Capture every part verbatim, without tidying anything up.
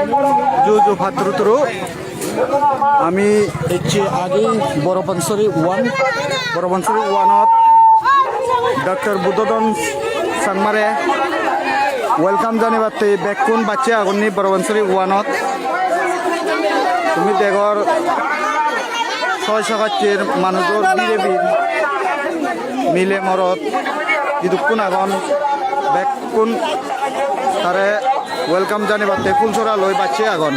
Ju ju patturu turu. Ami ecche agi Borapansury one, Borapansury one-ot Doctor Buddhodon Changmare welcome janibatte bekkun bacche agon ni Borapansury one-ot. Tumi degor soi sagaccher manujor bire bir, mile morot idukkun agon, bekkun tare welcome janibatte fulsora loi bacche agon.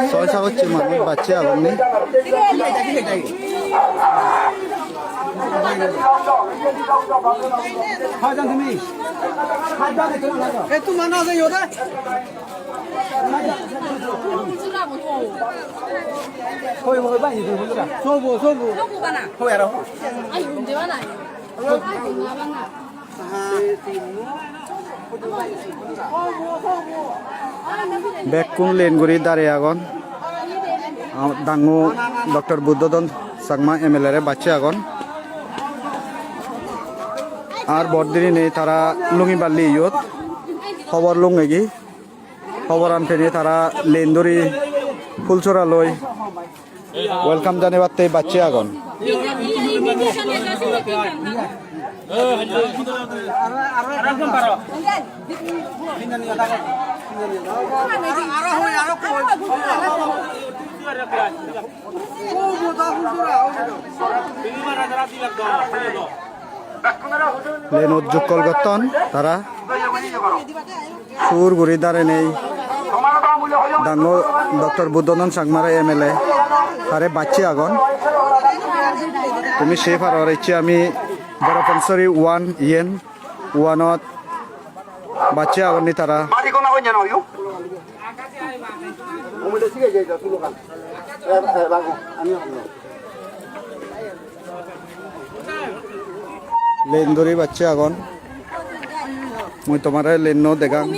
Soi sagocche manuj bacche agon ni. Bekkun len guri darei agon. Ah, dangu Doctor Buddhodon Changma M L A re bacche agon. Ar bor diri nei, tara lungi balli iyot. Hobor lungegi. Hoboran pene tara len duri fulsora loi welcome janibatte bacche agon. Lenot jukkol gotton tara. Sur guri darenei dangu Doctor Buddhodon Changmare M L A tare bacche agon. Tumi sei paror ecche ami Borapansury one iyen, one-ot bacche agon ni tara. Len duri bacche agon. Mui tomare lenno degang.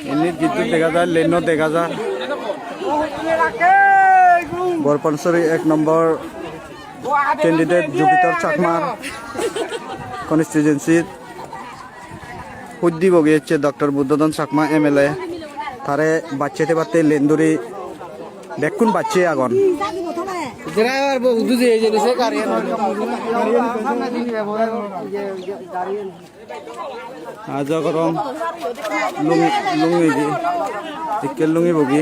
Indi giddu dega jar, lenno dega jar. Borapansury ek nombor candidate Jupiter Chakma constituency-t hujdi bogi ecche Doctor Buddhodon Chakma M L A, tare bacche thebatte len duri bekkun bacche agon. Driver bo hudu je jeni se gari an. Aja gorong lung-, lungi di, ikke lungi bogi.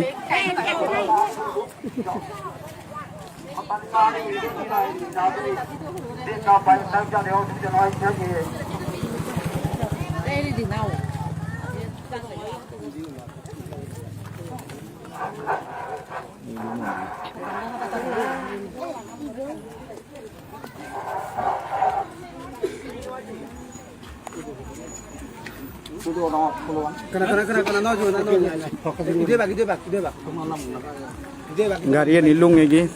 Gari ani lungegi.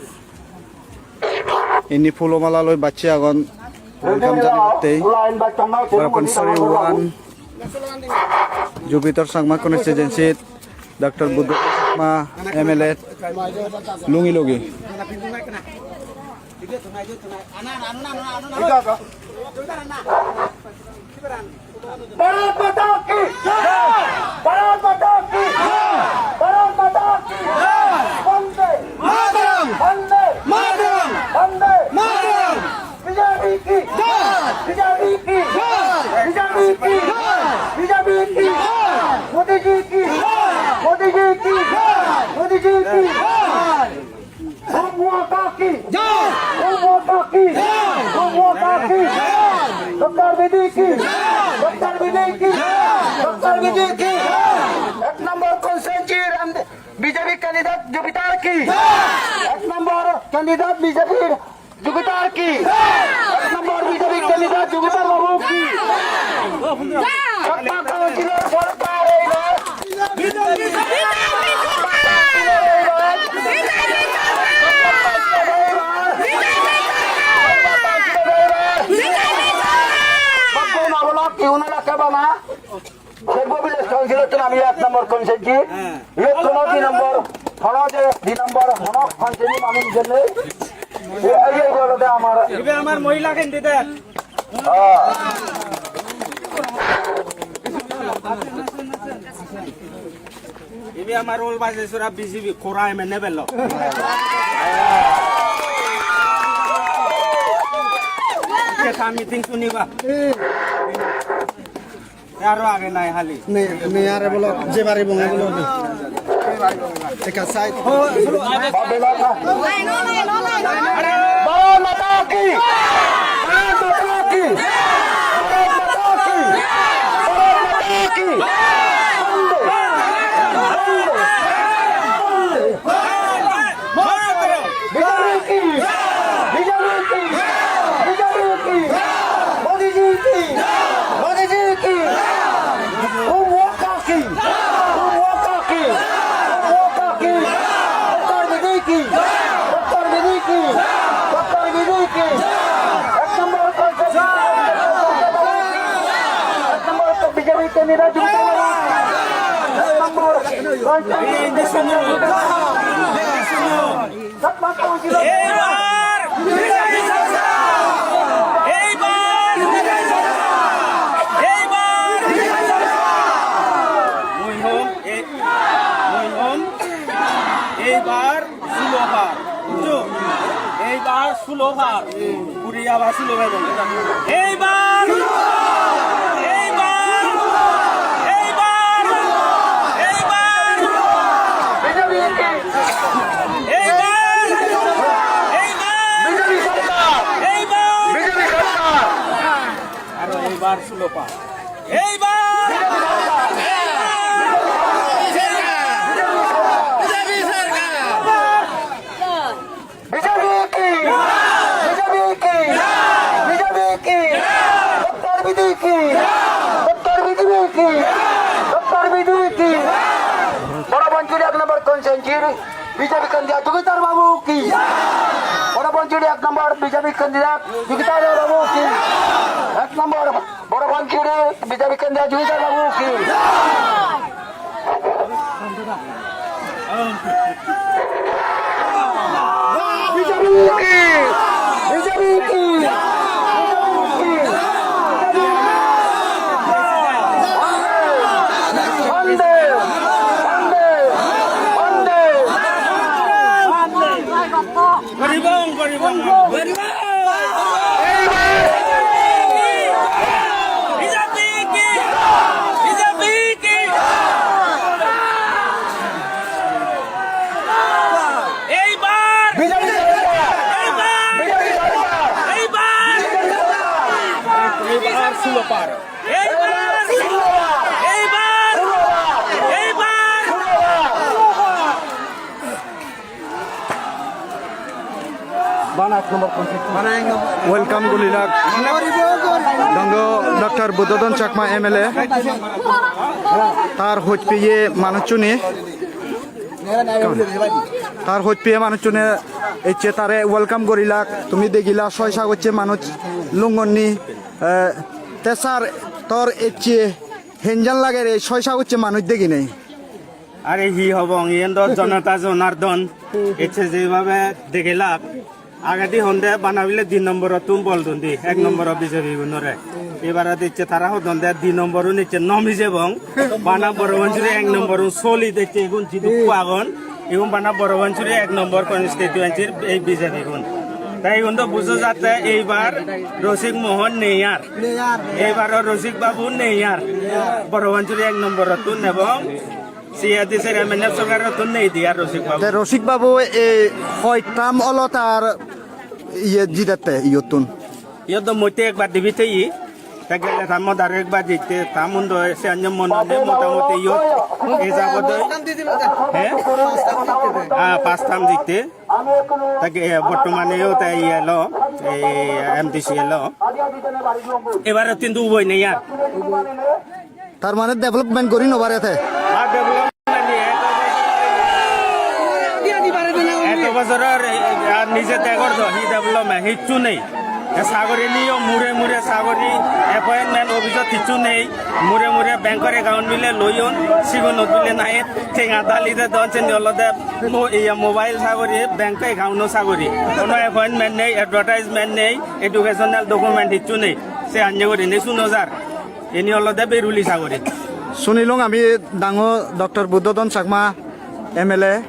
Indi phulo mala loi bacche agon. Welcome janabatte. Borapansury one, Jupiter Chakma constituency, Doctor Buddhodon Chakma M L A lungi logi. Bharat माता की जय। भारत माता की जय। भारत माता की जय। वंदे मातरम। वंदे मातरम। वंदे मातरम। बीजेपी की जय। बीजेपी की जय। बीजेपी की जय। बीजेपी की जय। मोदी जी की जय। मोदी जी की जय। मोदी जी की जय। गौ माता की जय। गौ माता की जय। ডক্টর বিধি কি? ডক্টর বিধি কি? ডক্টর বিধি কি? এক নম্বর কনস্টিটুয়েন্সির এমডি বিজেপি ক্যান্ডিডেট জুপিটার কি? এক নম্বর ক্যান্ডিডেট বিজেপির জুপিটার কি? এক নম্বর বিজেপি ক্যান্ডিডেট জুপিটার বাবু কি? সরকার কাউন্সিলর সরকার এইবার। বাবু না বলা, কেউ না রাখে বানা। শেরপুর ভিলেজ কাউন্সিলর তো আমি এক নম্বর কনস্টিটুয়েন্সি। ইয়ে কোনো দুই নম্বর, কোনো যে দুই নম্বর, কোনো কনস্টিটুয়েন্সি আমি নিজে নেই। এই, এই, এই বলো দে আমার। এবার আমার মহিলা ক্যান্ডিডেট। হ্যাঁ। Ibe amar ol baje sora B J P kora M N A belo. Ke ta meeting suniba. Aro age nai hali. Ne, ne are bolo, je bari bonga bolo. Eka side. Bharat माता की! भारत माता की! भारत माता की! भारत माता की! वंदे! वंदे! वंदे! बीजेपी की! बीजेपी की! बीजेपी की! मोदी जी की! मोदी जी की! Who walk की, who walk की, who walk की, डॉक्टर विजय की, डॉक्टर विजय की, डॉक्टर विजय की। एक नंबर पर, एक नंबर पर बीजेपी के निराज, एक नंबर। এইবার বিজেপি সরকার! এইবার বিজেপি সরকার! এইবার বিজেপি সরকার! মুই হম, এই, মুই হম, এইবার ষোলো বার, বুঝছো? এইবার ষোলো বার। পুরি আবার ষোলো বার বলে। এইবার! এইবার! এইবার! এইবার! এইবার! এইবার! বিজেপি সরকার! এইবার! বিজেপি সরকার! আরো এইবার ষোলো পার। এইবার! এইবার! বিজেপি সরকার! বিজেপি কি? বিজেপি কি? বিজেপি কি? ডক্টর বিধি কি? ডক্টর বিধি কি? ডক্টর বিধি কি? বড় বঞ্চুরি এক নম্বর কনস্টিটুয়েন্সির বিজেপি ক্যান্ডিডেট জুপিটার বাবু কি? বড় বঞ্চুরি এক নম্বর বিজেপি ক্যান্ডিডেট জুপিটার বাবু কি? এক নম্বর বড় বঞ্চুরি বিজেপি ক্যান্ডিডেট জুপিটার বাবু কি? বিজেপি কি? বিজেপি কি? বন্দে, বন্দে, বন্দে। গরিবং, গরিবং। বিজেপি কি? বিজেপি কি? এইবার! বিজেপি সরকার! এইবার! বিজেপি সরকার! এইবার! বিজেপি সরকার! এইবার ষোলো পার। এইবার! এইবার! এইবার! Welcome gulilak. Dongo Doctor Buddhodon Chakma M L A. Tar hojpiye manuchchune. Tar hojpiye manuchchune ecche tare welcome gorilak. Tumi degila soy sagocche manuj lungonni. Eh, te sir, tor ecche henjan lager ei soy sagocche manuj deginei? Are hi hobong, iyen do jonota jonardon. Ecche jebhabe degelak. Agedi honde bana bile di nomborottun bol don di, ek nomboro B J P gunore. Ebare ecche tara hodon de di nomborun ecche nomi jebong. Bana Boro Pansury ek nomborun soli de ecche igun jidukku agon. Igun bana Boro Pansury ek nombor constituency-r ei B J P gun. Tai igun do bujo jatte eibar Rosik Mohan nei ar. Nei ar. Eibar o Rosik Babu nei ar. Nei ar. Boro Pansury ek nomborottun nebong. C A D C-r M N F sorkarottun nei di ar Rosik Babu. Te Rosik Babu ei hoi term olo tar iye jidette iyottun? Iyot do moitte ekbar dibi theye. Te gele ta mod aro ekbar jitte, ta mundo se anyo mon ne motamuti iyot e jabodoi. He? Ah, pas term jitte. Te ge-, bortomane iyot ei elo, ei M D C elo. Ebare tintu uboi nei ar. Tar mane development gori no pare te. Ar development nei, eto bojor, eto bojoror, eh, ar nije degor do, hi development, hissu nei. Te sagori niyo mure mure sagori, appointment office-ot hissu nei. Mure mure bank-or account bile loyon, sigunot bile nahi tenga dali dedon, seni olode mo-, iya mobile sagori, bank account-o sagori. Hono appointment nei, advertisement nei, educational document hissu nei. Se anye gurinei suno jar. Ini olode beruli sagori. Sunilung ami dangor Doctor Buddhodon Chakma M L A,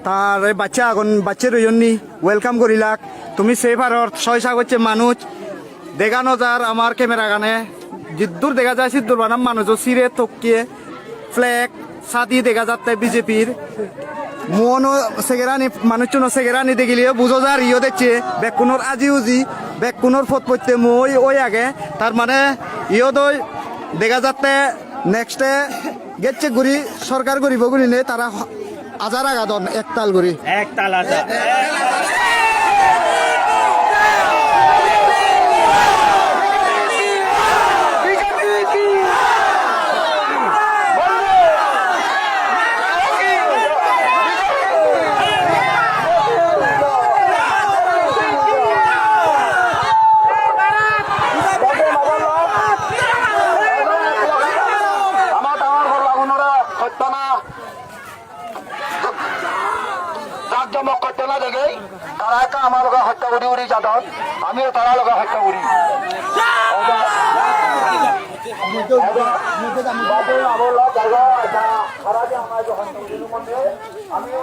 tar ei bacche agon, bacche royon ni, welcome gorilak. Tumi sei paror, soy sagocche manuj. Dega no jar amar camera gane. Jiddur dega jai siddur bana manujo sire tokke flag sadi dega jatte B J P-r. Muono segerani, manucchuno segerani degile bujo jar iyot ecche, bekkunor aji uji, bekkunor pot potte mui oi age. Tar mane iyot oi dega jatte next-e gecche guri sorkar guribo gurinei tara aja ragadon ektal guri. Ektal aja. Ama dangor holla gunore hottana. Jak jomok hottana degei, tara ekka ama loge hotta guri guri jadon, amiyo tara loge hotta guri. Amiyo